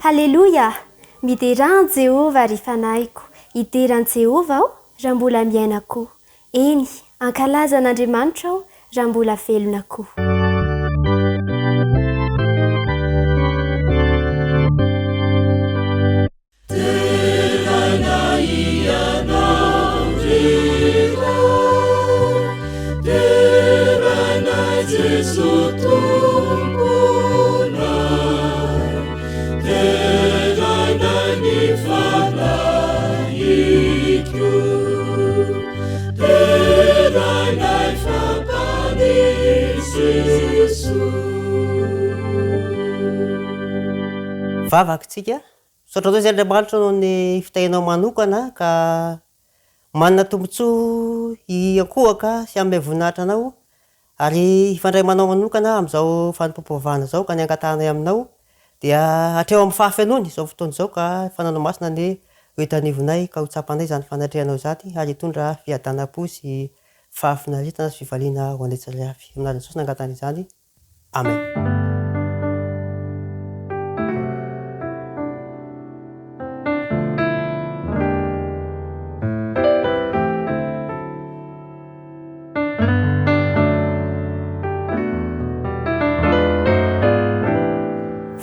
Haleloia! Miderà an'i Jehovah, ry fanahiko! Hidera an'i Jehovah aho, raha mbola miaina koa. Eny, hankalaza an'Andriamanitra aho, raha mbola velona koa. Deraina Ianao ry Ray, deraina Jeso Tomponay, deraina ny Fanahiko, deraina fa Mpamonjy Jeso. Vavaka tsika. Misaotra anao izay Andriamanitra noho ny fitahianao manokana ka manana tombontsoa hiankohoka sy hanome voninahitra anao ary hifandray amanao manokana amin'izao fanompoam-pivavahana izao ka ny angatahanay aminao dia hatreo amin'ny fahafenoany izao fotoana izao ka fananao masina anie ho eto anivonay ka ho tsapanay izany fanatrehanao izany ary hitondra fiadanam-po sy fahafinaretana sy fifaliana ho anay tsirairay avy. Amin'ny anaran'i Jesosy no angatahana izany. Amen.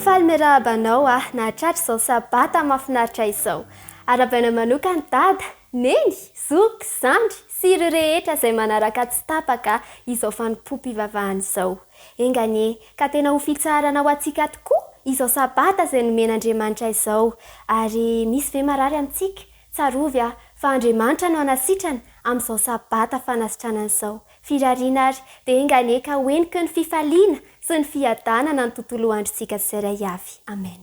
Faly miarahaba anao aho nahatratra izao sabata mahafinaritra izao. Arahabaina manokana Dada, Neny, zoky, zandry sy ireo rehetra izay manaraka tsy tapaka izao fanompoam-pivavahana izao. Enga anie ka tena ho fitsaharana ho antsika tokoa izao Sabata izay nomen'Andriamanitra izao. Ary misy ve marary amintsika? Tsarovy aho fa Andriamanitra no hanasitrana amin'izao Sabata fanasitranana izao. Firariana ary dia enga anie ka ho heniky ny fifaliana sy ny fiadanana ny tontolo androntsika tsirairay avy. Amen.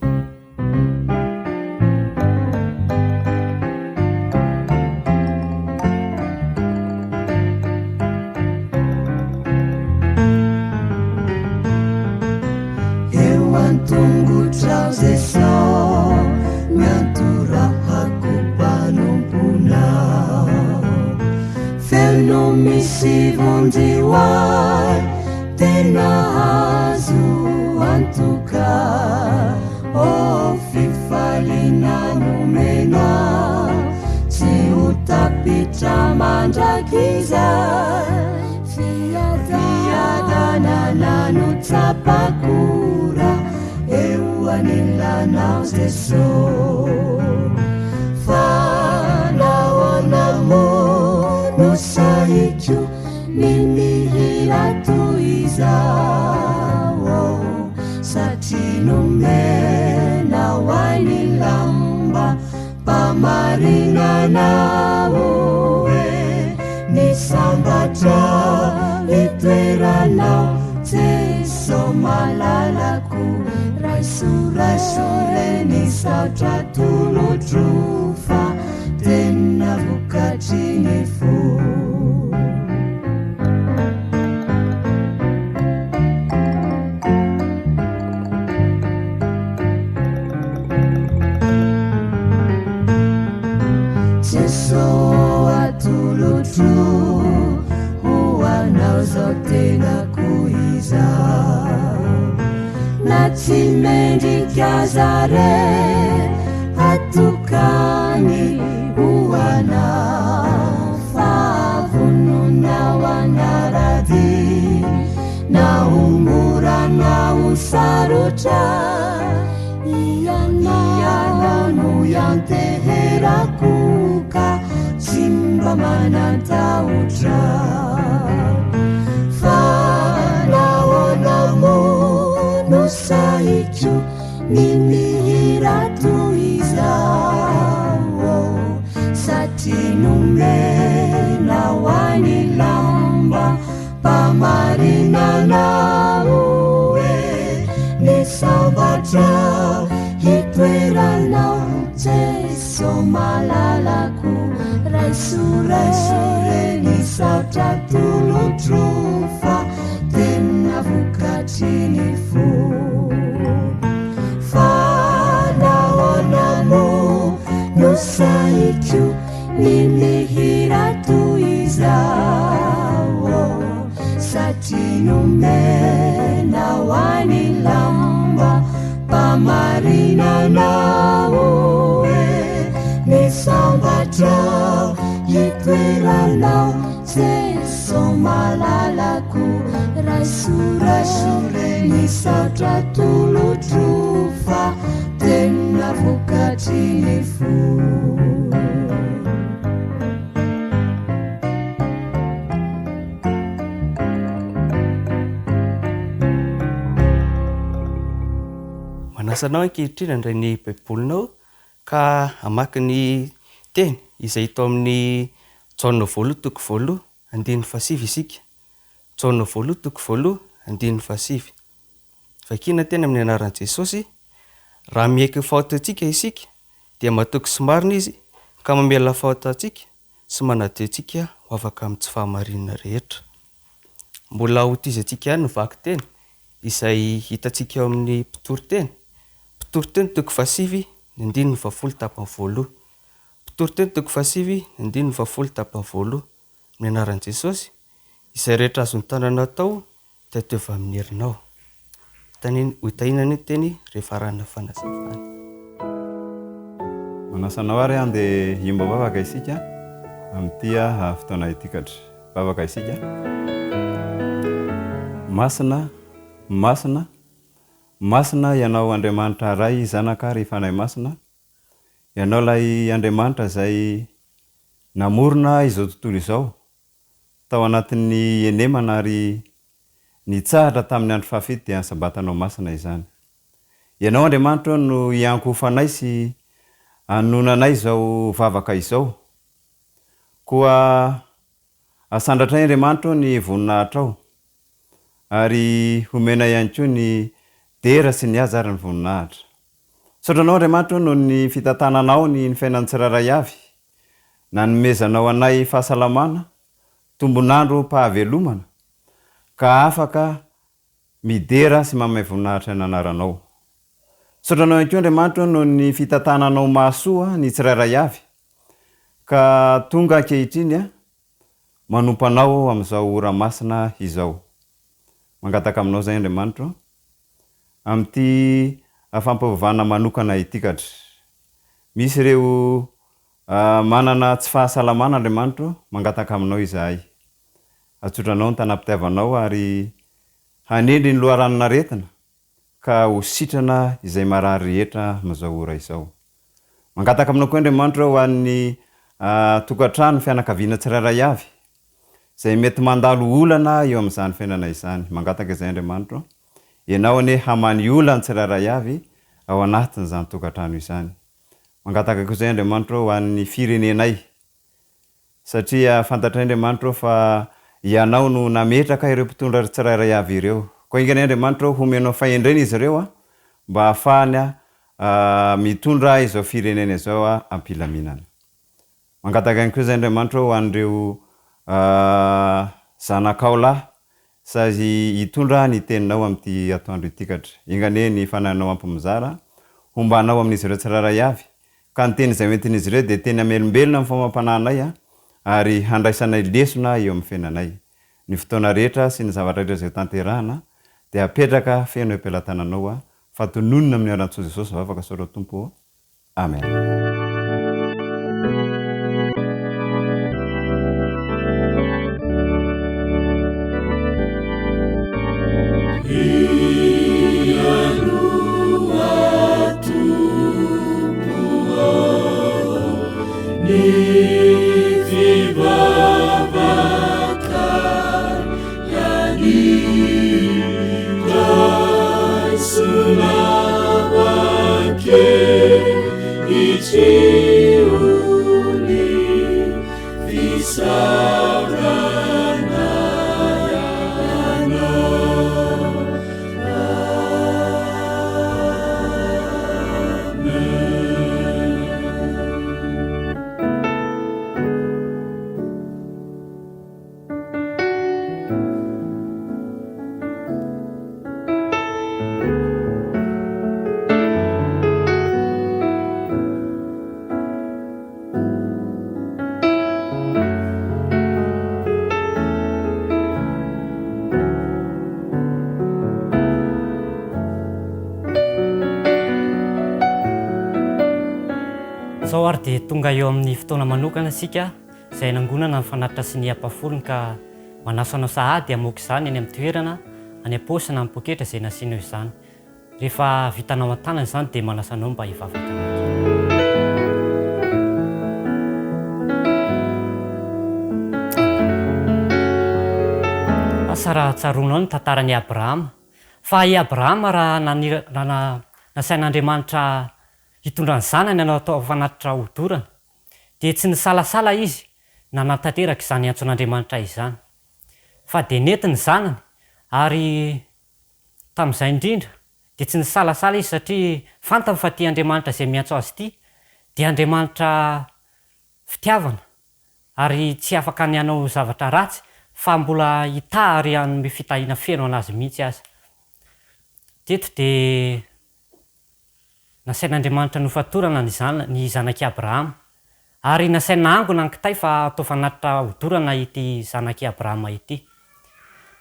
Eo an-tongotrao Jeso miantorahako mpanomponao Feno misy vonjy ho ahy tena azo antoka Oh fifaliana nomena Tsy ho tapitra mandrakizay Fiadanana no tsapako raha eo anilanao Jeso Fa nahoana moa no sahiko ny mihira toy izao Satria nomena ho ahy ny lamba mpamarinana hoe ny sambatra itoeranao Jeso malalako raiso raiso re ny saotra atolotro fa tena vokatry ny fo. Jeso atolotro ho anao zao tenako izao na tsy mendrika aza re atokany ho anao fa vonona ho anaradia na ho mora na ho sarotra Ianao no ianteherako ka tsy mba manan-tahotra Fa nahoana moa no sahiko ny mihira toy izao Satria nomena ho ahy ny lamba mpamarinana hoe ny sambatra hitoeranao Jeso malalako raiso raiso re ny saotra atolotro fa tena vokatry ny fo Fa nahoana moa no sahiko ny mihira toy izao Satria nomena ho ahy ny lamba mpamarinana. Jeso malalako, raiso re ny saotra atolotro fa tena vokatry ny fo. Manasa anao ankehitriny handray ny Baibolinao ka hamaky ny teny izay hita ao amin'ny Jaona voalohany toko voalohany andininy fahasivy isika. Jaona voalohany toko voalohany andininy fahasivy. Vakina teny amin'ny anaran'i Jesosy, Raha miaiky ny fahotantsika isika, dia matoky sy marina Izy ka mamela fahotantsika sy manadio antsika ho afaka amin'ny tsy fahamarinana rehetra. Mbola hotohizantsika ihany ny vakiteny izay hitantsika ao amin'ny Mpitoriteny. Mpitoriteny toko fahasivy, ny andininy fahafolo tapany voaloha. Mpitoriteny toko fahasivy, ny andininy fahafolo tapany voaloha. Amin'ny anaran'i Jesosy, izay rehetra azon'ny tananao atao dia ataovy amin'ny herinao. Hotahiana anie ny teny rehefa arahina fanazavana. Manasa anao ary handeha hiombam-bavaka isika amin'ity fotoana ity kadry. Vavaka isika. Masina, Masina, Masina Ianao Andriamanitra Ray, Zanaka ary Fanahy Masina, Ianao ilay Andriamanitra izay namorona izao tontolo izao tao anatin'ny henemana ary nitsahatra tamin'ny andro fahafito dia ny Sabatanao masina izany. Ianao Andriamanitra ô no hiankohofanay sy anononanay izao vavaka izao. Koa asandratray Andriamanitra ô ny voninahitrao ary homenay ihany koa ny dera sy ny haja ary ny voninahitra. Misaotra Anao Andriamanitra ô noho ny fitantananao ny ny fiainan'ny tsirairay avy Nanomezanao anay fahasalamana, tombon'androm-pahavelomana, ka afaka midera sy manome voninahitra ny anaranao. Misaotra anao ihany koa Andriamanitra o noho ny fitantananao mahasoa ny tsirairay avy, ka tonga ankehitriny manompo anao amin'izao ora masina izao. Mangataka aminao izay Andriamanitra o, amin'ity fampivavahana manokana ity kadry. Misy ireo manana tsy fahasalamana Andriamanitra o, mangataka aminao izahay. Atsotranao ny tanam-pitiavanao ary hanendry ny loharanon'aretina ka ho sitrana izay marary rehetra amin'izao ora izao. Mangataka aminao koa Andriamanitra o ho an'ny tokantrano, fianakaviana tsirairay avy izay mety mandalo olana eo amin'izany fiainana izany. Mangataka izay Andriamanitra o. Ianao anie hamaha ny olan'ny tsirairay avy ao anatin'izany tokantrano izany. Mangataka koa izay Andriamanitra o ho an'ny firenenay satria fantatray Andriamanitra o fa Ianao no nametraka ireo mpitondra tsirairay avy ireo. Koa enga anie Andriamanitra o homenao fahendrena izy ireo mba hahafahany mitondra izao firenena izao am-pilaminana. Mangataka ihany koa izay Andriamanitra ô ho an'ireo zanakao lahy sazy hitondra ny teninao amin'ity atoandro ity katra. Enga anie ny fanahinao ampy mizara homba anao amin'izy ireo tsirairay avy ka ny teny izay hoentin'izy ireo dia teny hamelombelona ny fomam-panahinay ary handraisanay lesona eo amin'ny fiainanay. Ny fotoana rehetra sy ny zavatra rehetra izay hotanterahana dia apetraka feno eo am-pelatananao fa tononina amin'ny anaran-tsoa Jesosy vavaka saotra Tompo ô. Amen. Izao ary dia tonga eo amin'ny fotoana manokana isika. izay nangonana ny fanatitra sy ny ampahafolony ka manasa anao sahady hamoaka izany any amin'ny toerana, any am-paosy na amin'ny poketra izay nasianao izany. Rehefa vitanao an-tanana izany dia manasa anao mba hivavaka mangina. Asa raha tsaroanao ny tantaran'i Abrahama. Fa i Abrahama raha raha nasain'Andriamanitra hitondra ny zanany hanao atao fanatitra hodorana, dia tsy nisalasala izy nanatanteraka izany antson'Andriamanitra izany. Fa dia nety ny zanany ary Tamin'izay indrindra, dia tsy nisalasala izy satria fantany fa ity Andriamanitra izay miantso azy ity dia Andriamanitra fitiavana ary tsy afaka ny hanao zavatra ratsy fa mbola hitaha ary hanome fitahiana feno an'azy mihitsy aza. Teto dia Nasain'Andriamanitra nofatorana ny zana, ny zanak'i Abrahama. Ary nasainy nahangona ny kitay fa atao fanatitra hodorana ity zanak'i Abrahama ity.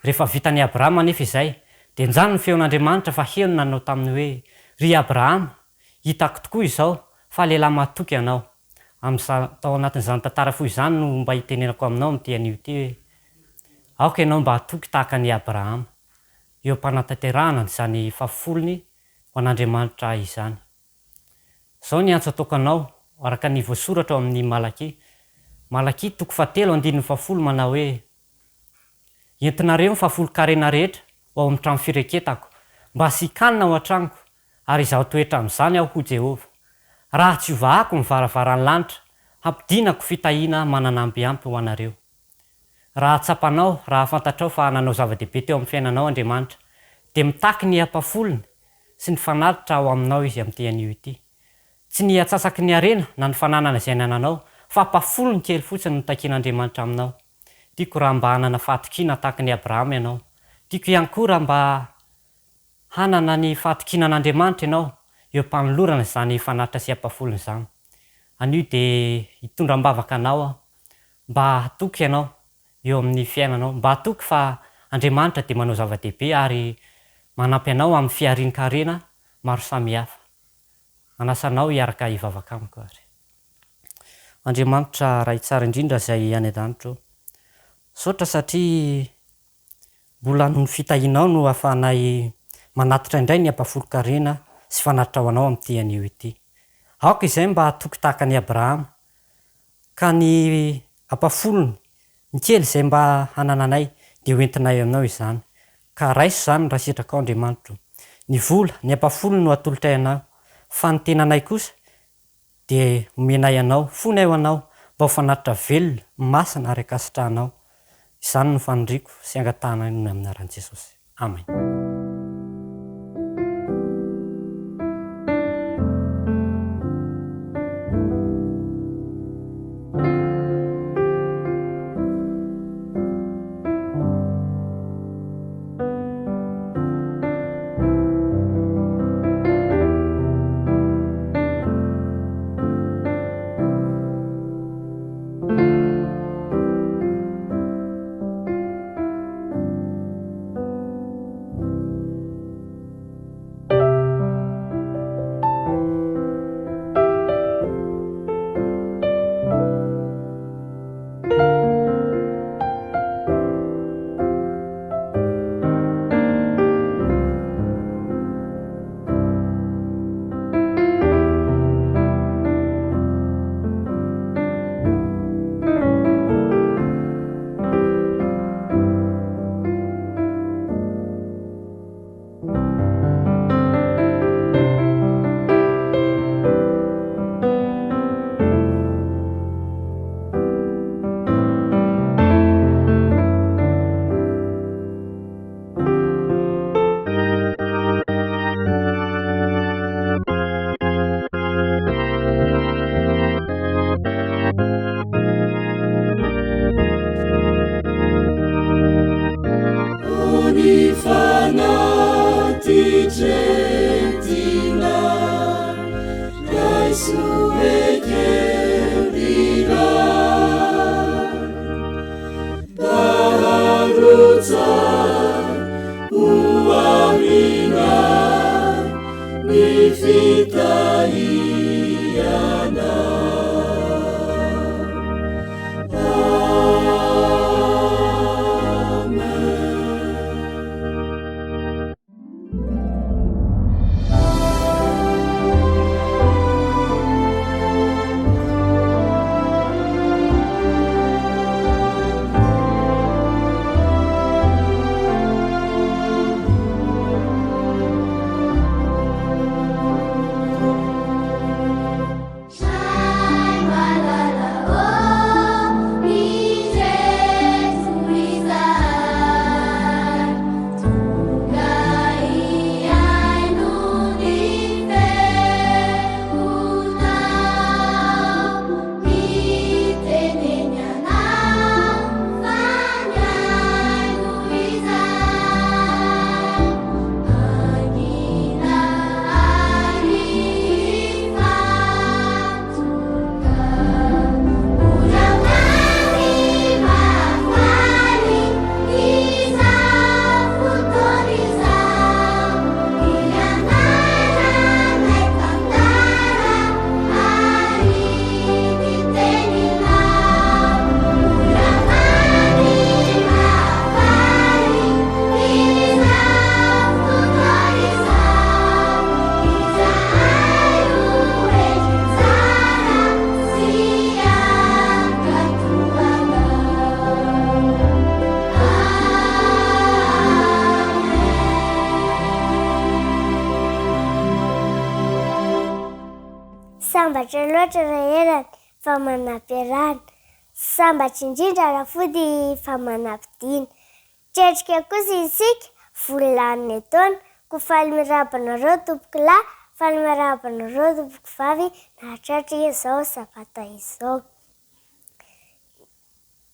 Rehefa vitan'i Abrahama anefa izay, dia nijanona ny feon'Andriamanitra fa heno nanao taminy hoe, Ry Abrahama, hitako tokoa izao fa lehilahy mahatoky ianao. Amin'izany, tao anatin'izany tantara fohy izany no mba hitenenako aminao amin'ity anio ity hoe, Aoka ianao mba hatoky tahaka an'i Abrahama, eo am-panatanterahana izany fahafolony ho an'Andriamanitra izany. Izao ny antso ataoko anao, araka ny voasoratra ao amin'ny Malakia. Malakia toko fahatelo andininy fahafolo manao hoe, Entinareo ny fahafolon-karena rehetra ho ao amin'ny trano fireketako, mba hasian-kanina ao an-tranoko, ary izaho toetra amin'izany aho, hoy Jehovah. Raha tsy hovahako ny varavaran'ny lanitra, hampidinako fitahiana manana amby ampy ho anareo. Raha tsapanao, raha fantatrao fa nanao zava-dehibe teo amin'ny fiainanao Andriamanitra, dia mitaky ny ampahafolony sy ny fanatitra ao aminao Izy amin'ity anio ity. Tsy ny atsasaky ny harena na ny fananana izay anananao, fa ampahafolony kely fotsiny no takian'Andriamanitra aminao. Tiako raha mba hanana fahatokiana tahaka an'i Abrahama ianao. Tiako ihany koa raha mba hanana ny fahatokiana an'Andriamanitra ianao eo am-panolorana izany fanatitra sy ampahafolony izany. Anio dia hitondra am-bavaka anao aho Mba hatoky ianao eo amin'ny fiainanao. Mba hatoky fa Andriamanitra dia manao zava-dehibe ary manampy anao amin'ny fiharian-karena maro samihafa. Manasa anao hiaraka hivavaka amiko ary. Andriamanitra Ray tsara indrindra izay any an-danitra ô. Misaotra satria mbola noho ny fitahianao no ahafahanay manatitra indray ny ampahafolon-karena sy fanatitra ho anao amin'ity anio ity. Aoka izay mba hatoky tahaka an'i Abrahama Ka ny ampahafolony, ny kely izay mba hanananay, dia ho entinay aminao izany. Ka raiso izany raha sitrakao, Andriamanitro. Ny vola, ny ampahafolony no atolotray anao, fa ny tenanay kosa dia omenay anao, fonay ho anao, mba ho fanatitra velona, masina ary ankasitrahanao. Izany no faniriako sy angatahanay noho ny amin'ny anaran'i Jesosy. Amen. Sambatra loatra Raherana fa manam-piarahana. Sambatra indrindra Rafody fa manam-pidiana. Tretrika kosa isika, vola lany etoana, koa faly mirahaba anareo tompokolahy, faly mirahaba anareo tompokovavy nahatratra izao sabata izao.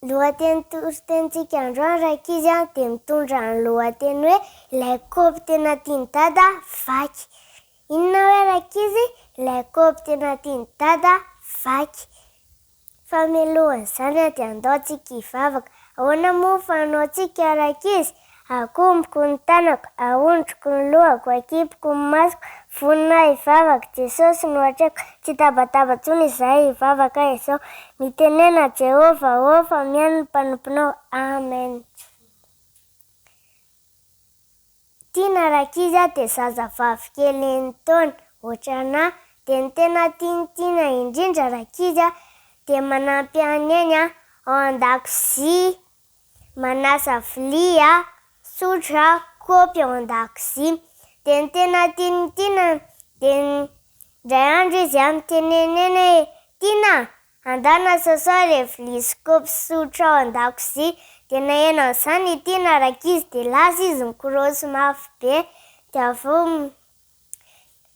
Lohateny toritenintsika androany rankizy an dia mitondra ny lohateny hoe ilay kaopy tena tian'i dada vaky. Inona hoe rankizy ilay kaopy tena tian'i dada vaky? Fa mialohan'izany dia andao tsika hivavaka. Ahoana moa ny fanaontsika rankizy? Akomboko ny tanako, ahondriko ny lohako, akipiko ny masoko, vonona aho hivavaka, Jesosy no atreko, tsy hitabataba intsony izahay hivavaka izao. Mitenena Jehovah ô fa mihaino ny mpanomponao. Amen. Tiana rankizy aho dia zazavavy kely enin-taona, ohatran'ahy. Dia ny tena tian'i Tiana indrindra rankizy a, dia manampy an'i Neny a, ao an-dakozia, manasa vilia, sotro a, kaopy ao an-dakozia. Dia ny tena tian'i Tiana dia indray andro izy a, nitenen'i Neny hoe, Tiana a, Andana sasao re vilia sy kaopy sy sotro ao an-dakozia dia naheno an'izany i Tiana rankizy dia lasa izy nikorosy mafy be dia avy eo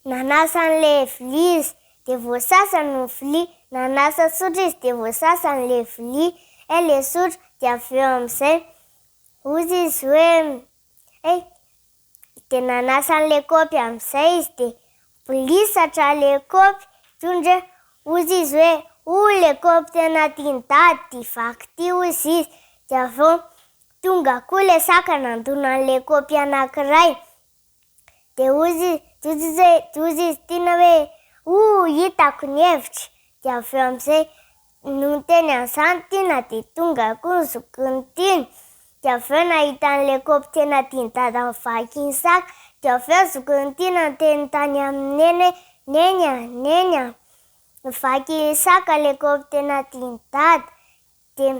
nanasa an'ilay vilia izy dia voasasany ny vilia, nanasa sotro izy dia voasasany ilay vilia, eh ilay sotro dia avy eo amin'izay hozy izy hoe eh Dia nanasa an'ilay kaopy amin'izay izy dia mibolisatra ilay kaopy, tonga hozy izy hoe, oh ilay kaopy tena tian'i dada ity vaky ity hozy izy, dia avy eo tonga koa ilay saka nandona an'ilay kaopy anankiray, dia hozy izy, hozy izy hoe, hozy izy tiana hoe, oh hitako ny hevitra, dia avy eo amin'izay Nony teny an'izany Tiana dia tonga koa ny zokin'i Tiana, dia avy eo nahita an'ilay kaopy tena tian'i Dada nivaky iny saka, dia avy eo zokin'i Tiana niteny tany amin'i Neny hoe, Neny a! Neny a! Nivaky saka ilay kaopy tena tian'i Dada, dia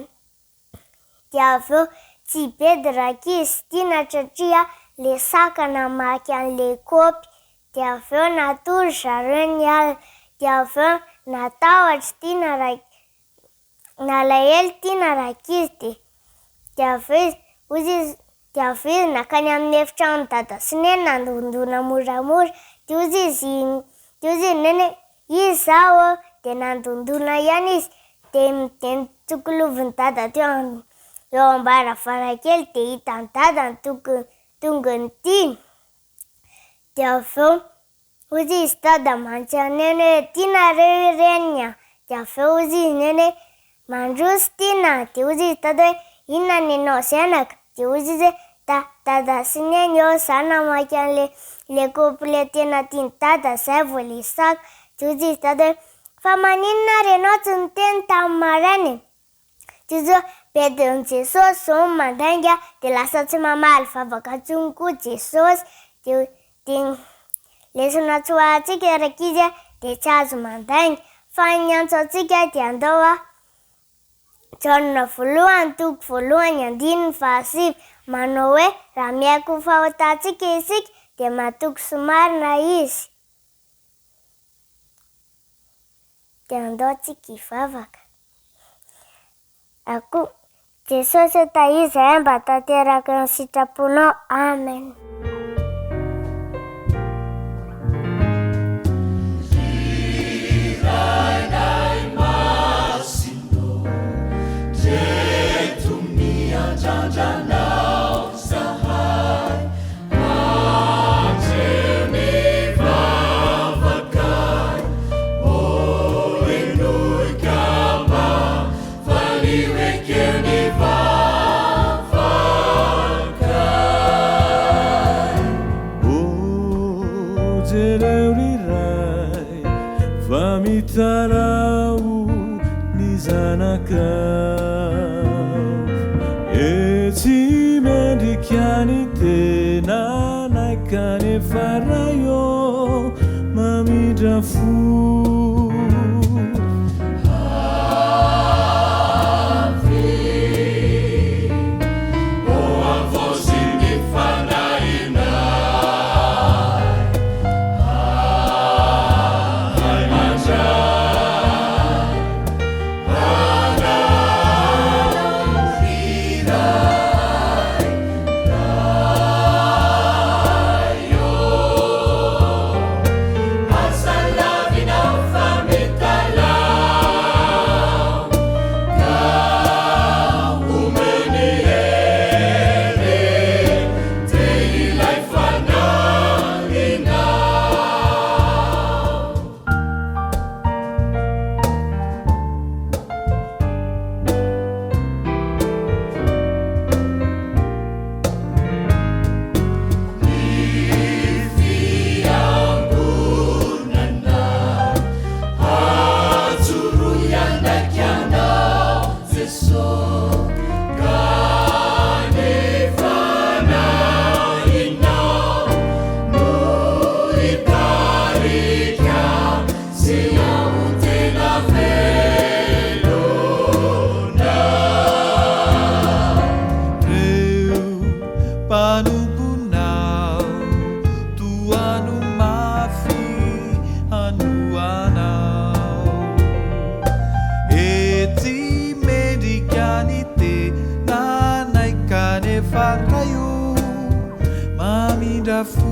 dia avy eo tsy bedy rankizy sy Tiana satria le saka namaky an'le kaopy, dia avy eo natory zareo ny alina, dia avy eo natahotra Tiana ra nalahelo Tiana rankizy dia dia avy eo izy hozy izy dia avy eo izy nankany amin'ny efitranon'i Dada sy Neny nandondona moramora, dia hozy izy dia hozy izy Neny hoe Iza ô? Dia nandondona ihany izy, dia dia notokolovin'i Dada teo am eo am-baravarankely, dia hitan'i Dada ny toko tongony tiany. Dia avy eo, hozy izy Dada mantsy an'i Neny hoe, Tianareo ireny an! Dia avy eo hozy izy Neny hoe, Mandroso Tiana a! Dia hozy izy Dada hoe, Inona nenao zanaka? Dia hozy izy hoe, Da, Dada sy Neny ô, za namaky an'le le couplet tena tian'i Dada zay vao le saka. Dia hozy izy Dada hoe, Fa maninona ary ianao tsy niteny tamin'ny maraina e? Dia hozy hoe, Bedin'i Jesosy zao no mandainga dia lasa tsy mamaly vavaka intsony koa Jesosy. Dia dia lesona tsoahantsika rankizy dia tsy azo mandainga. Fa ny antso antsika dia andao a. Jaona voalohany toko voalohany andininy fahasivy, manao hoe, Raha miaiky ny fahotantsika isika, dia matoky sy marina Izy. Dia andao tsika hivavaka. Akoho. Jesosy ô tahio izahay mba tanteraka ny sitraponao. Amen. O jereo ry Ray fa mitaraho ny zanakao E tsy mendrika ny tenanay kanefa Ray ô mamindra fo. Anao. Etsy mendrika ny tenanay kanefa Ray o, mamindra fo.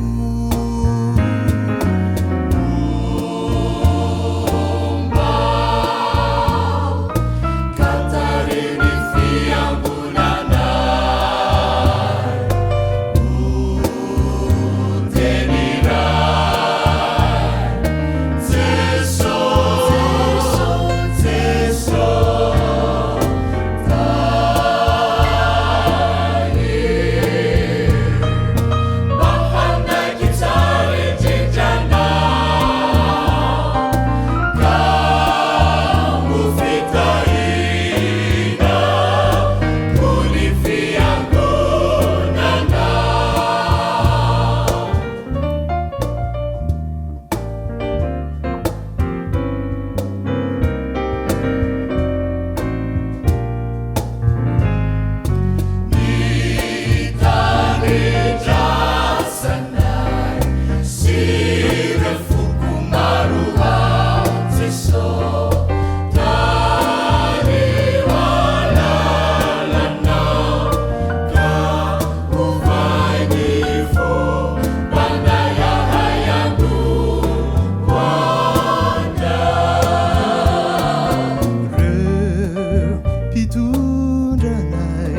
Reo mpitondra anay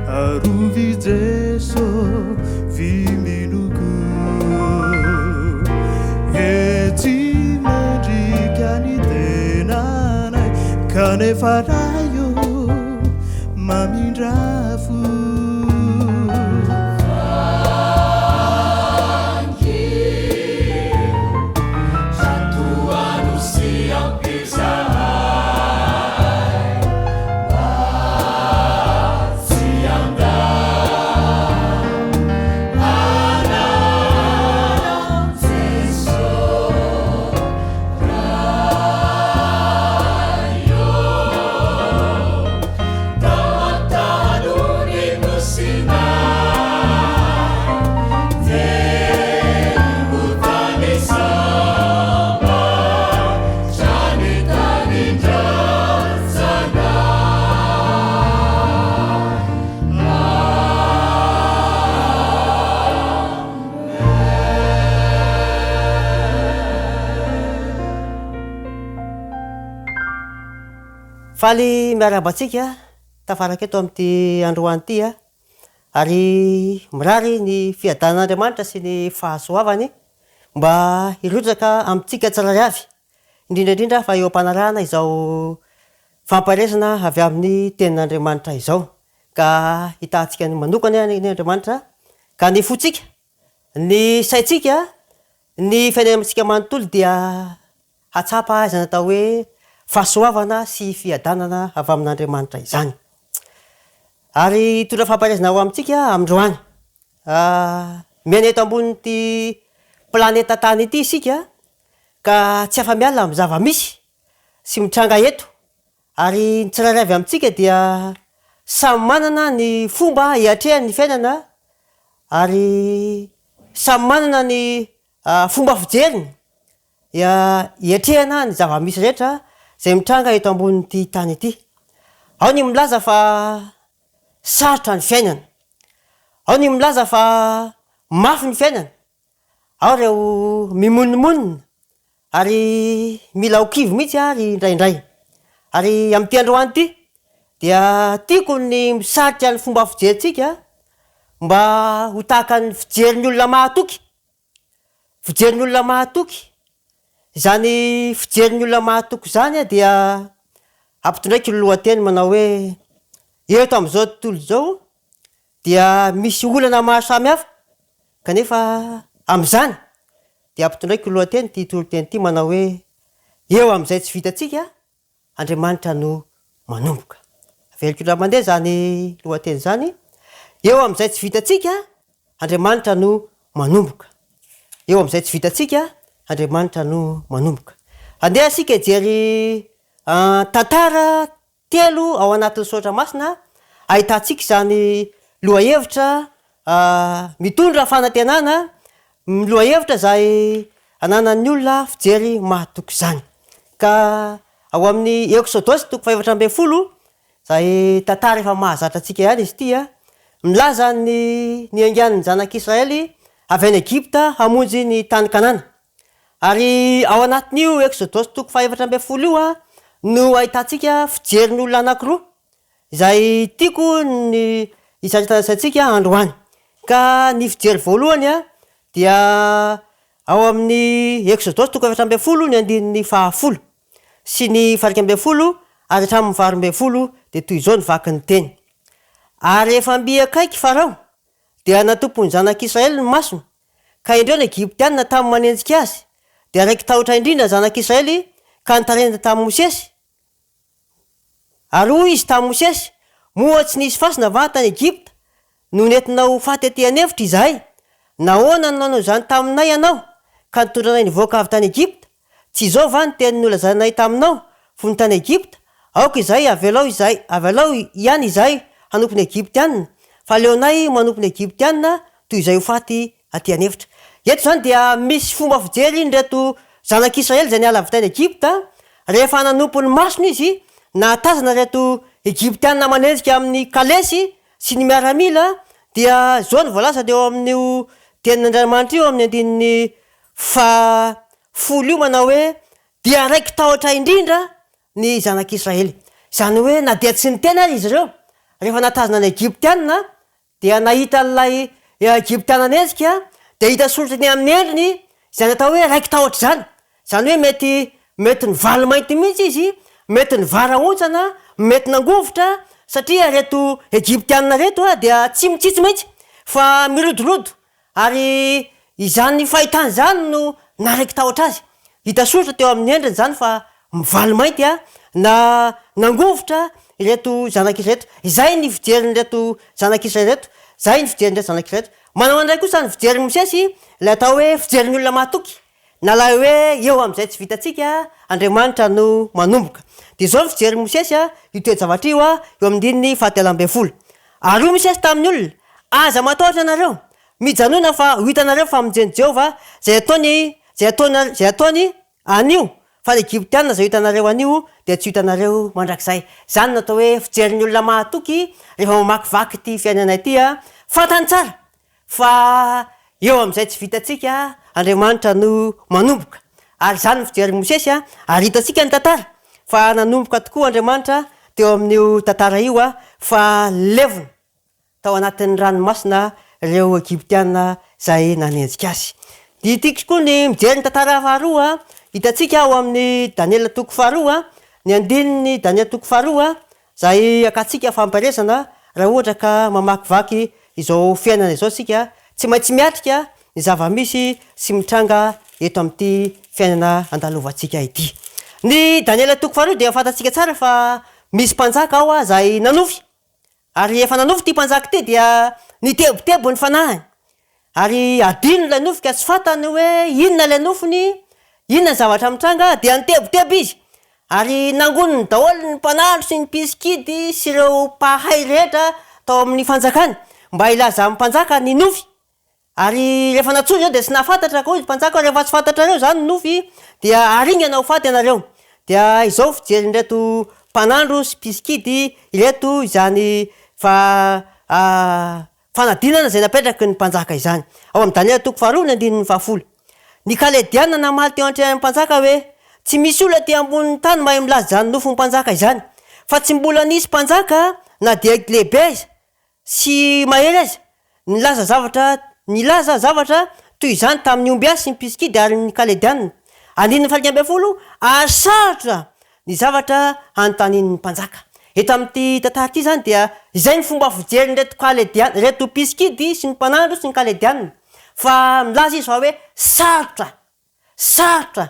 arovy Jeso fiminoko Etsy mendrika ny tenanay kanefa Ray ô mamindra fo. Faly miarahaba antsika tafaraka eto amin'ity androany ity ary mirary ny fiadanan'Andriamanitra sy ny fahasoavany mba hirotsaka amintsika tsirairay avy, indrindra indrindra fa eo am-panarahana izao fampaherezana avy amin'ny Tenin'Andriamanitra izao. Ka hitahantsika ny manokana anie Andriamanitra, ka ny fontsika, ny saintsika, ny fiainantsika manontolo dia hahatsapa izany atao hoe fahasoavana sy fiadanana avy amin'Andriamanitra izany. Ary hitondra fampaherezana ho amintsika amindroany. Miaina eto ambonin'ity planeta tany ity isika ka tsy afa-miala amin'ny zava-misy sy mitranga eto ary ny tsirairay avy amintsika dia samy manana ny fomba hiatrehany ny fiainana ary samy manana ny fomba fijeriny hiatrehana ny zava-misy rehetra izay mitranga eto ambonin'ity tany ity. Ao ny milaza fa sarotra ny fiainana. Ao ny milaza fa mafy ny fiainana. Ao ireo mimonomonona ary mila ho kivy mihitsy ary indraindray. Ary amin'ity androany ity dia tiako ny misarika ny fomba fijerintsika mba ho tahaka ny fijerin'ny olona mahatoky. Fijerin'ny olona mahatoky. Izany fijerin'ny olona mahatoky izany dia ampitondraiko ny lohateny manao hoe eto amin'izao tontolo izao dia misy olana maro samihafa kanefa amin'izany dia ampitondraiko ny lohateny ity toriteny ity manao hoe eo amin'izay tsy vitantsika Andriamanitra no manomboka. Averiko indray mandeha izany lohateny izany, Eo amin'izay tsy vitantsika, Andriamanitra no manomboka. Eo amin'izay tsy vitantsika, Andriamanitra no manomboka. Andeha isika hijery tantara telo ao anatin'ny Soratra Masina ahitantsika izany lohahevitra mitondra fanantenana, lohahevitra izay. ananan'ny olona fijery mahatoky izany. Ka ao amin'ny Eksodosy toko faha-14, izay tantara efa mahazatra antsika ihany izy ity, milaza ny niaingan'ny zanak'Israely avy any Egypta hamonjy ny tany Kanana. Ary ao anatin'io Eksodosy toko faha-14 io no ahitantsika fijerin'olona anankiroa izay tiako ny hisaritanisantsika androany. Ka ny fijery voalohany dia ao amin'ny Eksodosy toko 14 ny andininy fahafolo sy ny faha-11 ary hatramin'ny faha-12 dia toy izao ny vakin'ny teny, Ary rehefa mby akaiky Farao, dia natompon'ny zanak'Israely ny masony, ka indreo ny Egyptiana tamy manenjika azy, dia raiki-tahotra indrindra ny zanak'Israely ka nitaraina tamin'i Mosesy, Ary hoy izy tamin'i Mosesy, Moa tsy nisy fasana va tany Egypta, no nentinao ho faty aty an'efitra izahay? Nahoana no nanao izany taminay ianao, ka nitondra anay nivoaka avy tany Egypta? Tsy izao va ny teny nolazainay taminao, fony tany Egypta, Aoka izahay, avelao izahay, avelao ihany izahay hanompo ny Egyptiana, fa aleonay manompo ny Egyptiana toy izay ho faty aty an'efitra. Eto izany dia misy fomba fijery ireto zanak'Israely izay niala avy tany Egypta, rehefa nanompo ny masony izy, nahatazana ireto Egyptiana manenjika amin'ny kalesy sy ny miaramila, dia izao no voalaza teo amin'io tenin'Andriamanitra io amin'ny andininy faha folo io manao hoe, Dia raiki-tahotra indrindra ny zanak'Israely. Izany hoe na dia tsy niteny ary izy ireo, rehefa nahatazana ny Egyptiana, Dia nahita an'ilay Egyptiana nihetsika, dia hita soritra teny amin'ny endriny izany atao hoe raiki-tahotra izany. Izany hoe mety mety nivaly mainty mihitsy izy, mety nivarahontsana, mety nangovitra, satria ireto Egyptiana ireto dia tsy mitsitsy mihitsy fa mirodorodo Ary izany fahitana izany no naraiki-tahotra azy. Hita soritra teo amin'ny endriny izany fa mivaly mainty na nangovitra ireto zanak'Israely ireto. Izay ny fijerin'ireto zanak'Israely ireto. Izay ny fijerin'ireto zanak'Israely ireto. Manao an'ilay kosa ny fijerin'i Mosesy, ilay atao hoe fijerin'ny olona mahatoky, na ilay hoe eo amin'izay tsy vitantsika, Andriamanitra no manomboka. Dia izao ny fijerin'i Mosesy io toe-javatra io eo amin'ny andininy fahatelo ambin'ny folo. Ary hoy Mosesy tamin'ny olona, Aza matahotra ianareo, mijanòna fa ho hitanareo ny famonjen'i Jehovah izay ataony, izay ataony, izay ataony anio, fa ny Egyptiana izay ho hitanareo anio dia tsy ho hitanareo mandrakizay. Izany no atao hoe fijerin'ny olona mahatoky rehefa mamakivaky ity fiainana ity. Fantany tsara fa eo amin'izay tsy vitantsika Andriamanitra no manomboka. Ary izany no fijerin'i Mosesy, ary hitantsika ny tantara fa nanomboka tokoa Andriamanitra teo amin'io tantara io fa levona tao anatin'ny ranomasina ireo Egyptiana izay nanenjika azy. Dia tiako koa ny mijery ny tantara faharoa hitantsika ao amin'ny Daniela toko faharoa, ny andininy Daniela toko faharoa Izay hakantsika fampaherezana raha ohatra ka mamakivaky izao fiainana izao isika, tsy maintsy miatrika ny zava-misy sy mitranga eto amin'ity fiainana andalovantsika ity. Ny Daniela toko faharoa dia fantatsika tsara fa misy mpanjaka ao izay nanofy, ary efa nanofy ity mpanjaka ity dia nitebiteby ny fanahiny, Ary adino ilay nofy ka tsy fantany hoe inona ilay nofiny, inona ny zavatra mitranga, dia nitebiteby izy. Ary nangoniny daholo ny mpanandro sy ny mpisikidy sy ireo mpahay rehetra tao amin'ny fanjakany, mba hilaza amin'ny mpanjaka ny nofy. Ary rehefa nantsoina ireo dia tsy nahafantatra akory ny mpanjaka hoe rehefa tsy fantatrareo izany ny nofy dia haringana ho faty ianareo. Dia izao fijerin'ireto mpanandro sy mpisikidy ireto izany fa Fanadinana izay napetraky ny mpanjaka izany. Ao amin'ny Daniela toko faharoa ny andininy fahafolo. Ny Kalediana namaly teo antrehan'ny mpanjaka hoe, Tsy misy olona aty ambonin'ny tany mahay milaza izany nofin'ny mpanjaka izany, fa tsy mbola nisy mpanjaka na dia lehibe aza sy mahery aza nilaza zavatra nilaza zavatra toy izany tamin'ny ombiasy sy ny mpisikidy ary ny Kalediana. Andininy faha-11, Ary sarotra ny zavatra hanontanian'ny mpanjaka. Eto amin'ity tantara ity izany dia izay ny fomba fijerin'ireto Kalediana, ireto mpisikidy sy ny mpanandro sy ny Kalediana, fa milaza izy fa hoe sarotra, sarotra,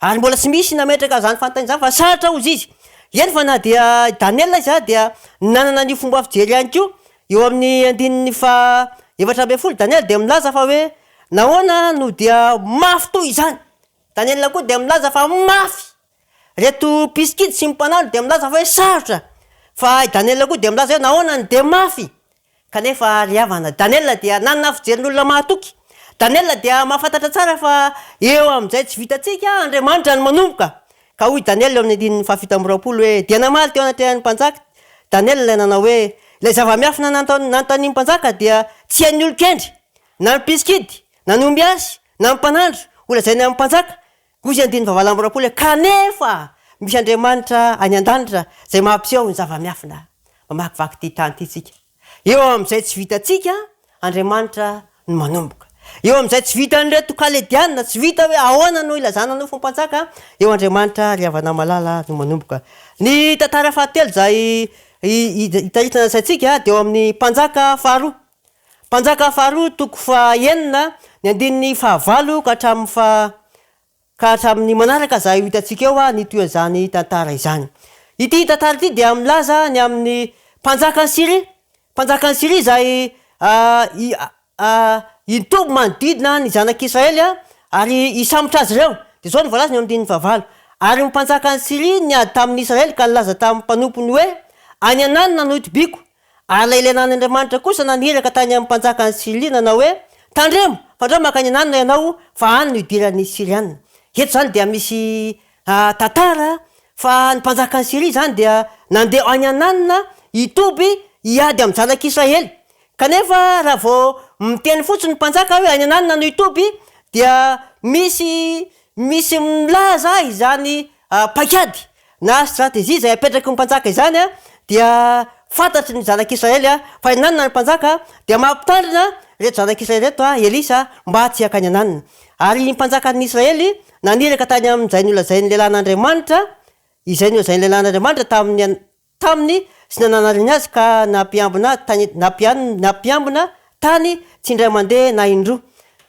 ary mbola tsy misy nametraka izany fanontaniana izany fa sarotra hozy izy. Eny fa na dia i Daniela aza dia nanana an'io fomba fijery ihany koa, eo amin'ny andininy faha 14 Daniela dia milaza fa hoe nahoana no dia mafy toy izany? Daniela koa dia milaza fa mafy. Reto mpisikidy sy ny mpanandro dia milaza fa hoe sarotra. Fa i Daniela koa dia milaza hoe nahoana no dia mafy? Kanefa ry havana, Daniela dia nanana fijerin'olona mahatoky. Daniela dia mahafantatra tsara fa eo amin'izay tsy vitantsika Andriamanitra no manomboka. Ka hoy Daniela eo amin'ny andininy fahafito amby 20 hoe, Dia namaly teo anatrehan'ny mpanjaka Daniela ilay nanao hoe, Ilay zava-miafina nanontanian'ny mpanjaka dia tsy hain'ny olon-kendry, na ny mpisikidy, na ny ombiasy, na ny mpanandro, holazainy amin'ny mpanjaka. Hoy izy andininy fahavalo amby 20 hoe, Kanefa misy Andriamanitra any an-danitra izay mampiseho ny zava-miafina. Mamakivaky ity tany ity isika. Eo amin'izay tsy vitantsika, Andriamanitra no manomboka. Eo amin'izay tsy vitan'ireto Kalediana, tsy vita hoe ahoana no ilazana nofo mpanjaka, eo Andriamanitra ry havana malala no manomboka. Ny tantara fahatelo izay itaritana ny saintsika dia eo amin'ny Mpanjaka faharoa. Mpanjaka faharoa toko fahenina, ny andininy fahavalo ka hatramin'ny faha Ka hatramin'ny manaraka izay ho hitantsika eo ny tohin'izany tantara izany. Ity tantara ity dia milaza ny amin'ny mpanjakan'i Syria, mpanjakan'i Syria izay hitoby manodidina ny zanak'Israely ary hisambotra azy ireo. Dia izao no voalazany eo amin'ny andininy fahavalo, Ary ny mpanjakan'i Syria niady tamin'ny Israely ka nilaza tamin'ny mpanompony hoe, Any an'anona no hitobiako, Ary ilay lehilahin'Andriamanitra kosa naniraka tany amin'ny mpanjakan'i Syria nanao hoe, Tandremo, fandrao mankany an'anona ianao, fa any no hidiran'ny Syriana. Eto izany dia misy tantara fa ny mpanjakan'i Syria izany dia nandeha any an'anona hitoby hiady amin'ny zanak'Israely. Kanefa raha vao miteny fotsiny ny mpanjaka hoe any an'anona no hitoby dia misy misy milaza izany paikady na stratégie izay apetraky ny mpanjaka izany dia fantatry ny zanak'Israely fa i Nanina ny mpanjaka dia mampitandrina ireto zanak'Israely ireto Elisa mba tsy hakany an'Anina. Ary ny mpanjakan'ny Israely naniraka tany amin'izay nolazain'ny lehilahin'Andriamanitra izay nolazain'ny lehilahin'Andriamanitra tamin'ny Taminy sy nananariny azy ka nampiambina tany nampiambina tany tsy indray mandeha na indroa.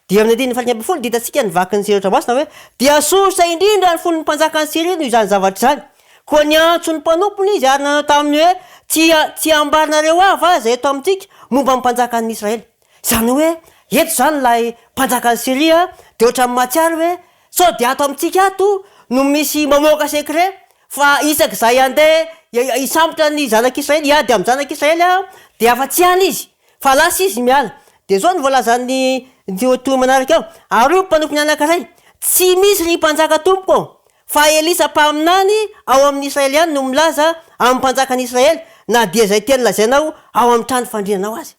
Dia amin'ny andininy faha 11 dia hitantsika ny vakin'ny Soratra Masina hoe, Dia sosotra indrindra ny fon'ny mpanjakan'i Syria noho izany zavatra izany. Koa niantso ny mpanompony izy ary nanao taminy hoe, Tsy tsy ambarinareo ahy va izay eto amintsika momba ny mpanjakan'ny Israely? Izany hoe, eto izany ilay mpanjakan'i Syria dia ohatran'ny mahatsiaro hoe, sao dia ato amintsika ato no misy mamoaka secret Fa isaky izay handeha hisambotra ny zanak'Israely, hiady amin'ny zanak'Israely aho, dia afa-tsy any izy, fa lasa izy miala. Dia izao no voalazan'ny tohiny manaraka eo, Ary hoy ny mpanompony anankiray, Tsy misy ry mpanjaka tompoko ô, fa Elisa mpaminany ao amin'ny Israely ihany no milaza amin'ny mpanjakan'i Israely, na dia izay teny lazainao ao amin'ny trano fandrianao aza.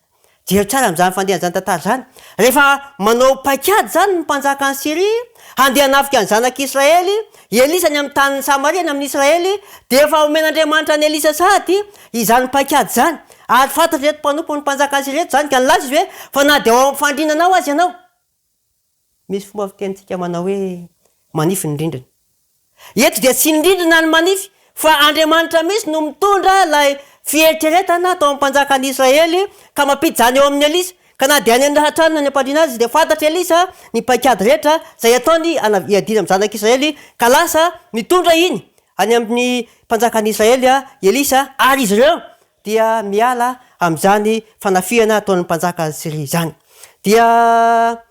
Jereo tsara amin'izany fandehan'izany tantara izany. Rehefa manao paikady izany ny mpanjakan'i Syria handeha hanafika ny zanak'Israely, i Elisa any amin'ny tanin'i Samaria any amin'i Israely, dia efa omen'Andriamanitra an'i Elisa sahady izany paikady izany. Ary fantatr'ireto mpanompon'ny mpanjakan'i Syria ireto izany ka nilaza izy hoe, Fa na dia ao amin'ny fandrinanao aza ianao, Misy fomba fitenintsika manao hoe manify ny rindrina. Eto dia tsy ny rindrina no manify fa Andriamanitra mihitsy no mitondra ilay fieritreretana atao amin'ny mpanjakan'i Israely ka mampiditra izany eo amin'i Elisa. Ka na dia any an-tranony any am-pandriana aza izy dia fantatr'i Elisa ny paikady rehetra izay ataony hiadiana amin'ny zanak'Israely ka lasa mitondra iny any amin'ny mpanjakan'i Israely i Elisa ary izy ireo dia miala amin'izany fanafihana ataon'ny mpanjakan'i Syria izany. Dia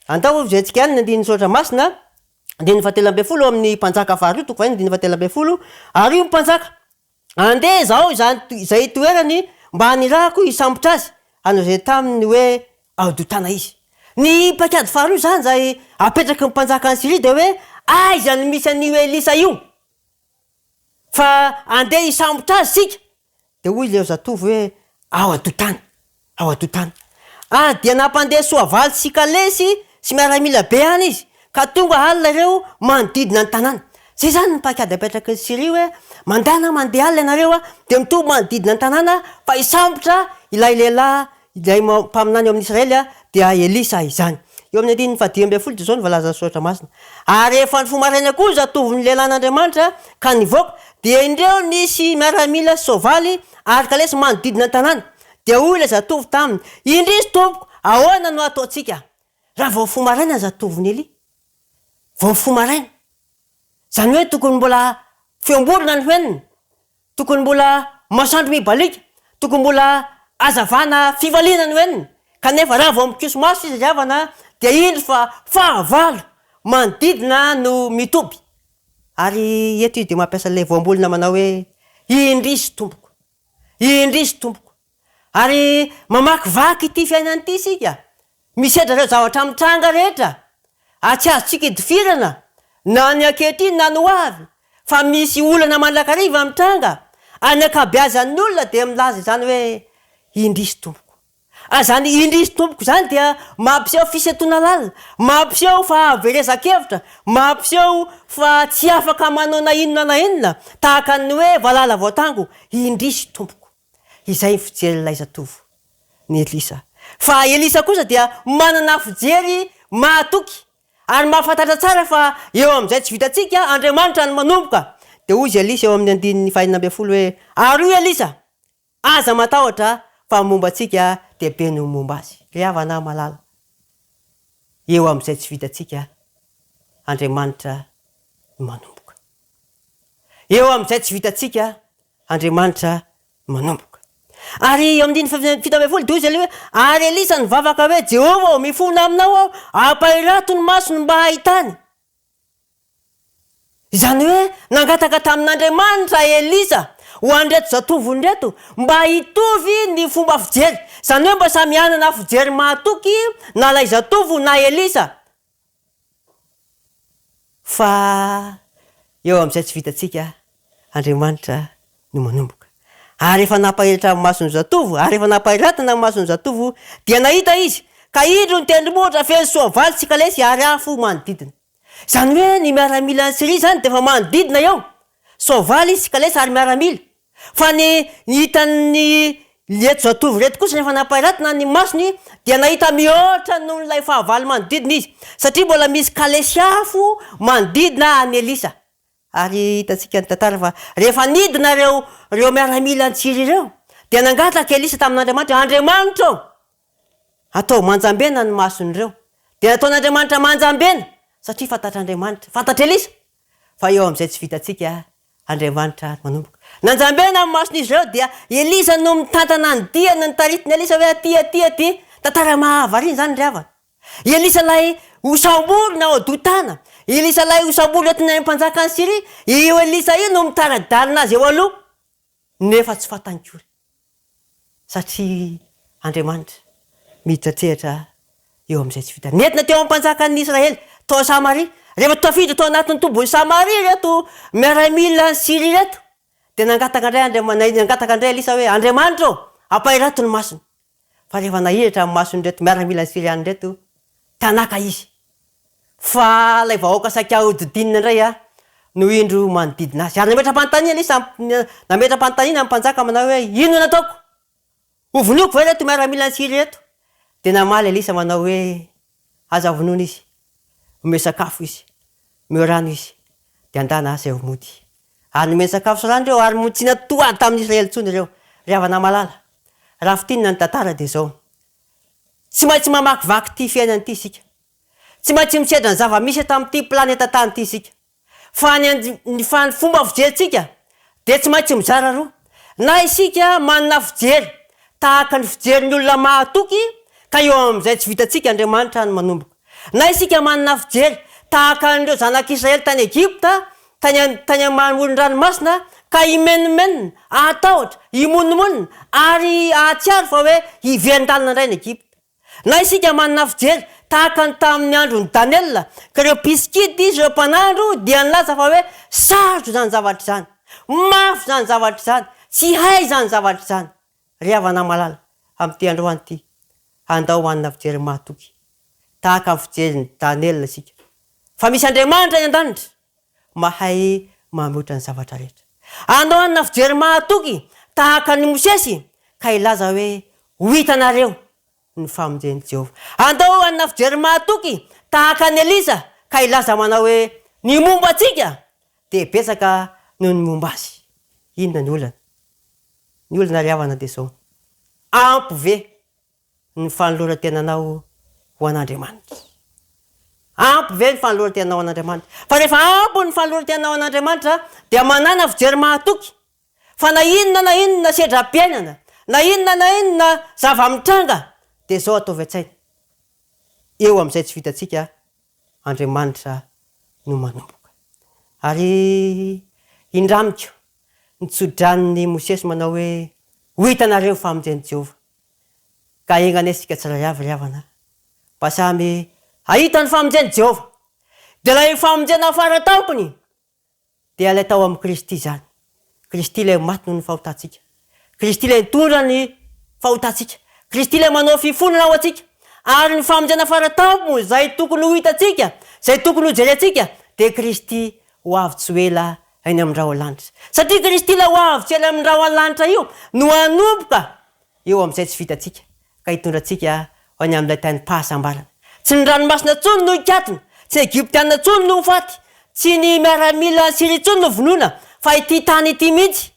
andao hojerentsika ihany ny andininy soratra masina, andininy fahatelo ambin'ny folo ao amin'ny Mpanjaka faharoa, toko fahenina andininy fahatelo ambin'ny folo, Ary hoy ny mpanjaka, Andeha izao izany izay toerany mba hanirahako hisambotra azy, hanao izay taminy hoe ao Dotana izy. Ny paikady faharoa izany izay apetraky ny mpanjakan'i Syria dia hoe, Aiza no misy an'io Elisa io? Fa andeha hisambotra azy isika. Dia hoy ilay zatovo hoe, Ao Dotana, ao Dotana. Ary dia nampandeha soavaly sy kalesy sy miaramila be any izy, ka tonga alina ireo manodidina ny tanàna. Izay izany ny paikady apetraky ny Syria hoe, Mandehana mandeha alina ianareo, dia mitoby manodidina ny tanàna, fa hisambotra ilay lehilahy Ilay mpaminany ao amin'i Israely dia Elisa izany. Eo amin'ny andininy fahadimy ambin'ny folo dia izao no voalazan'ny Soratra Masina, Ary rehefa nifoha maraina koa ny zatovon'ny lehilahin'Andriamanitra ka nivoaka, dia indreo nisy miaramila sy soavaly ary kalesy manodidina ny tanàna. Dia hoy ilay zatovo taminy, Indrisy, tompoko, ahoana no hataontsika? Raha vao nifoha maraina ny zatovon'i Elia, vao nifoha maraina, izany hoe tokony mbola feom-borona no henony, Tokony mbola masoandro mibaliaka, tokony mbola hazavana fifaliana no henony, kanefa raha vao mikoso-maso izy ry havana dia indro fa fahavalo manodidina no mitoby. Ary eto izy dia mampiasa ilay voambolana manao hoe, Indrisy tompoko! Indrisy tompoko! Ary mamakivaky ity fiainana ity isika. Misedra ireo zavatra mitranga rehetra ary tsy azontsika idifirana na ny ankehitriny na ny ho avy fa misy olana mandrakariva mitranga ary ny ankabeazan'ny olona dia milaza izany hoe indrisy tompoko. Ary izany indrisy tompoko izany dia mampiseho fisentoana lalina, mampiseho fahaverezan-kevitra, mampiseho fa tsy afaka manao na inona na inona tahaka ny hoe valala voatango, indrisy tompoko. Izay ny fijerin'ilay zatovo, ny Elisa. Fa Elisa kosa dia manana fijery mahatoky ary mahafantatra tsara fa eo amin'izay tsy vitantsika, Andriamanitra no manomboka. Dia hoy izy Elisa eo amin'ny andininy fahenina ambinifolo hoe, Ary hoy Elisa, Aza matahotra fa ny momba antsika dia be noho ny momba azy. Ry havana malala, eo amin'izay tsy vitantsika, Andriamanitra no manomboka. Eo amin'izay tsy vitantsika, Andriamanitra no manomboka. Ary eo amin'ny andininy 17 dia hoy izy Elia hoe, Ary Elisa nivavaka hoe, Jehovah ô, mifona aminao aho, ampahirato ny masony mba hahitany. Izany hoe nangataka tamin'Andriamanitra Elisa ho an'ireto zatovony ireto mba hitovy ny fomba fijery. Izany hoe mba samy hanana fijery mahatoky na ilay zatovo na Elisa. Fa eo amin'izay tsy vitantsika, Andriamanitra no manomboka. Ary efa nampahiratra ny mason'ny zatovo, ary efa nampahiratana ny mason'ny zatovo, dia nahita izy, ka indro ny tendrombohitra feno soavaly sy kalesy ary afo manodidina. Izany hoe ny miaramilan'i Syria izany dia efa manodidina eo. Soavaly sy kalesy ary miaramila. Fa ny hitan'ny ireto zatovo ireto kosa rehefa nampahiratana ny masony dia nahita mihoatra noho ilay fahavalo manodidina izy, satria mbola misy kalesy afo manodidina an'i Elisa. Ary hitantsika ny tantara fa rehefa nidina ireo ireo miaramilan'i Syria ireo dia nangataka Elisa tamin'Andriamanitra hoe, Andriamanitra ô! Ataovy manjambena ny mason'ireo. Dia nataon'Andriamanitra manjambena satria fantatr'Andriamanitra, fantatr'i Elisa fa eo amin'izay tsy vitantsika Andriamanitra ary manomboka. Nanjambena ny mason'izy ireo dia Elisa no mitantana ny diany, notaritin'i Elisa hoe aty, aty, aty. Tantara mahavariana izany ry havana. I Elisa ilay hosamborina ao Dotana, i Elisa ilay hosamborina teny amin'ny mpanjakan'i Syria, io Elisa io no mitara-dalana azy eo aloha, nefa tsy fantany akory. Satria Andriamanitra miditra an-tsehatra eo amin'izay tsy vitany. Nentina teo amin'ny mpanjakan'ny Israely tao Samaria. Rehefa tafiditra tao anatin'ny tobin'i Samaria ireto miaramilan'i Syria ireto, dia nangataka indray Andriamanitra, nangataka indray Elisa hoe, Andriamanitra ô, ampahirato ny masony. Fa rehefa nahiratra ny mason'ireto miaramilan'i Syriana ireto, tanaka izy. Fa ilay vahoaka saika hodidinina indray no indro manodidina azy. Ary nametra-panontaniana Elisa, nametra-panontaniana ny mpanjaka manao hoe, Inona no ataoko? Hovonoiko va ireto miaramilan'i Syria ireto? Dia namaly Elisa manao hoe, Aza vonoina izy. Omeo sakafo izy. Omeo rano izy. Dia andana aza eo mody. Ary nomeny sakafo sy rano ireo, ary mody tsy natoady tamin'ny Israely intsony ireo. Ry havana malala, raha fintinina ny tantara dia izao, Tsy maintsy mamakivaky ity fiainana ity isika. Tsy maintsy misedra ny zava-misy eto amin'ity planeta tany ity isika. Fa ny ny fa ny fomba fijerintsika dia tsy maintsy mizara roa. Na isika manana fijery tahaka ny fijerin'ny olona mahatoky ka eo amin'izay tsy vitantsika Andriamanitra no manomboka. Na isika manana fijery tahaka an'ireo zanak'Israely tany Egypta, tany an tany amoron-dranomasina ka himenomenona, hatahotra, himonomonona ary hahatsiaro fa hoe hiverin-dalana indray any Egypta. Na isika manana fijery tahaka ny tamin'ny andron'i Daniela, ka ireo mpisikidy sy ireo mpanandro dia nilaza fa hoe sarotra izany zavatra izany, mafy izany zavatra izany, tsy hay izany zavatra izany. Ry havana malala, amin'ity androany ity, andao hanana fijery mahatoky tahaka ny fijerin'i Daniela isika, fa misy Andriamanitra any an-danitra mahay mamoitra ny zavatra rehetra. Andao hanana fijery mahatoky tahaka an'i Mosesy ka hilaza hoe, Ho hitanareo ny famonjen'i Jehovah. Andao hanana fijery mahatoky tahaka an'i Elisa ka hilaza manao hoe, Ny momba antsika dia betsaka noho ny momba azy. Inona ny olana? Ny olana ry havana dia izao, ampy ve ny fanoloran-tenanao ho an'Andriamanitra? Ampy ve ny fanoloran-tenanao ho an'Andriamanitra? Fa rehefa ampy ny fanoloran-tenanao ho an'Andriamanitra dia manàna fijery mahatoky fa na inona na inona sedram-piainana, na inona na inona zava-mitranga dia izao ataovy an-tsaina, eo amin'izay tsy vitantsika Andriamanitra no manomboka. Ary indramiko ny tsodranon'i Mosesy manao hoe, Ho hitanareo ny famonjen'i Jehovah. Ka enga anie isika tsirairay avy ry havana. Mba samy hahita ny famonjen'i Jehovah. Dia ilay famonjena fara tampony dia ilay tao amin'i Kristy izany. Kristy ilay maty noho ny fahotantsika. Kristy ilay nitondra ny fahotantsika. Kristy ilay manao fifonana ho antsika. Ary ny famonjena fara tampony izay tokony ho hitantsika, izay tokony ho jerentsika, dia Kristy ho avy tsy ho ela eny amin'ny rahona lanitra. Satria Kristy ilay ho avy tsy ela amin'ny rahona lanitra io no hanomboka eo amin'izay tsy vitantsika ka hitondra antsika ho any amin'ilay tanim-pahasambarana. Tsy ny ranomasina intsony no hikatona, tsy ny Egyptiana intsony no ho faty, tsy ny miaramilan'i Syria intsony no vonoina, fa ity tany ity mihitsy,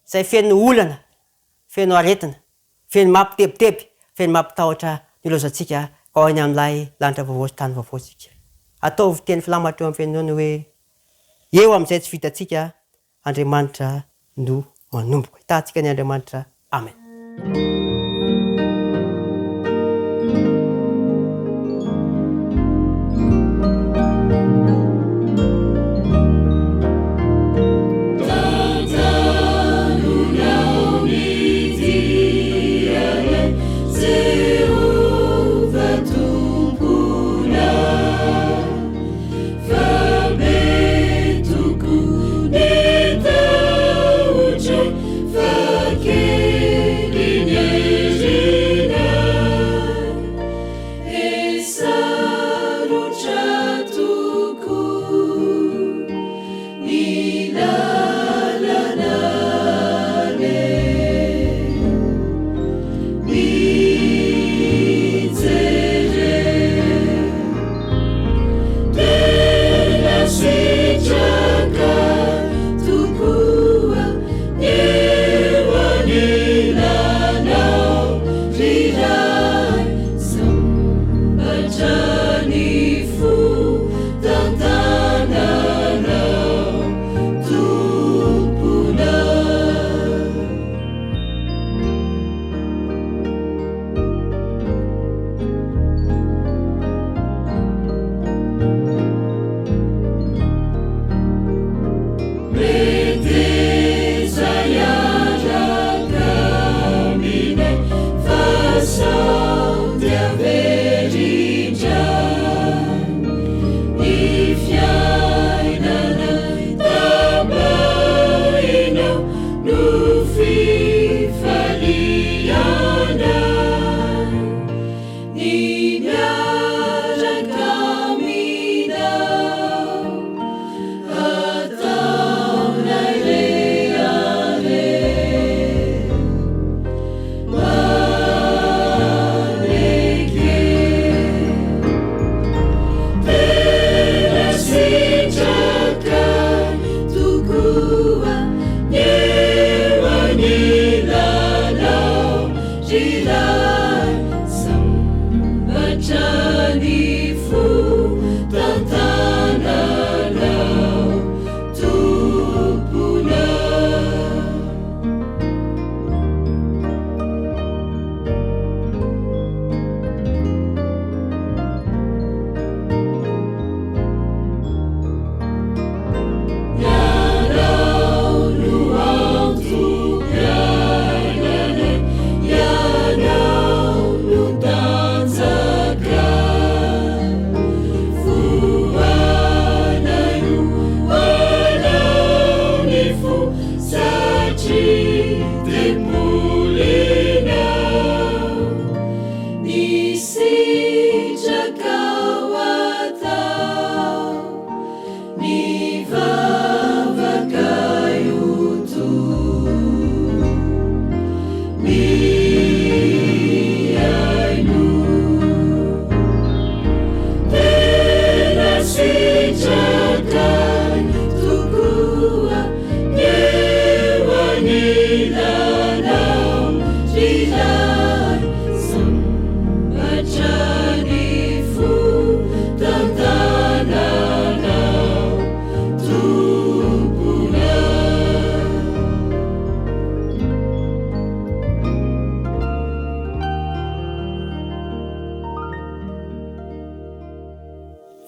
izay feno olana, feno aretina, feno mampitebiteby, feno mampitahotra no ilaozantsika ka ho any amin'ilay lanitra vaovao sy tany vaovao isika. Ataovy teny filamatra eo amin'ny fiainanao ny hoe, Eo amin'izay tsy vitantsika, Andriamanitra no manomboka. Hitahantsika ny Andriamanitra. Amen.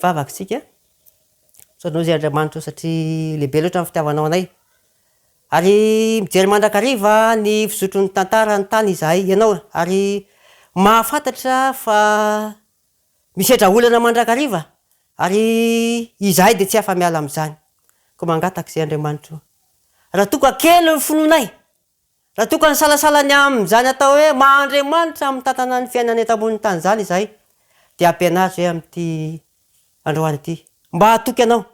Vavaka isika. Misaotra Anao izay Andriamanitra o satria lehibe loatra ny fitiavanao anay. Ary mijery mandrakariva ny fizotry ny tantara ny tany izahay, Ianao, ary mahafantatra fa. Misedra olana mandrakariva ary izahay dia tsy afa-miala amin'izany. Koa mangataka izay Andriamanitra o. Raha toa ka kely ny finoanay, raha toa ka nisalasala ny amin'izany atao hoe maha Andriamanitra mitantana ny fiainana eto ambonin'ny tany izany izahay, dia ampianaro izay amin'ity androany ity mba hatoky Anao.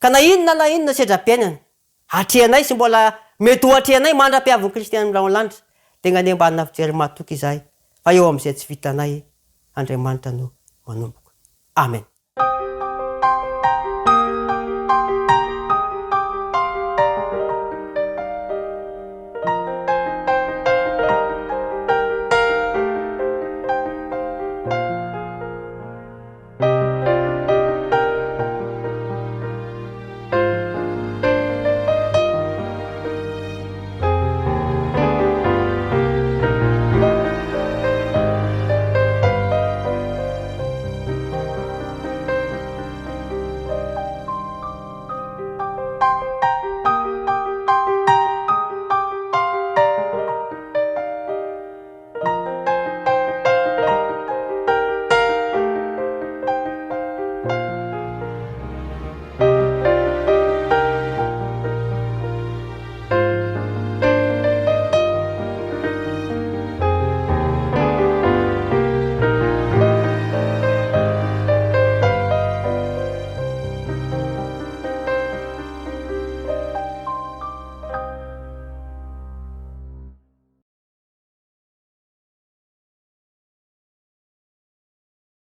Ka na inona na inona sedram-piainana atrehanay sy mbola mety ho atrehanay mandra-piavin'i Kristy any amin'ny rahon'ny lanitra, dia enga anie mba hanana fijery mahatoky izahay fa eo amin'izay tsy vitanay Andriamanitra no manomboka. Amen.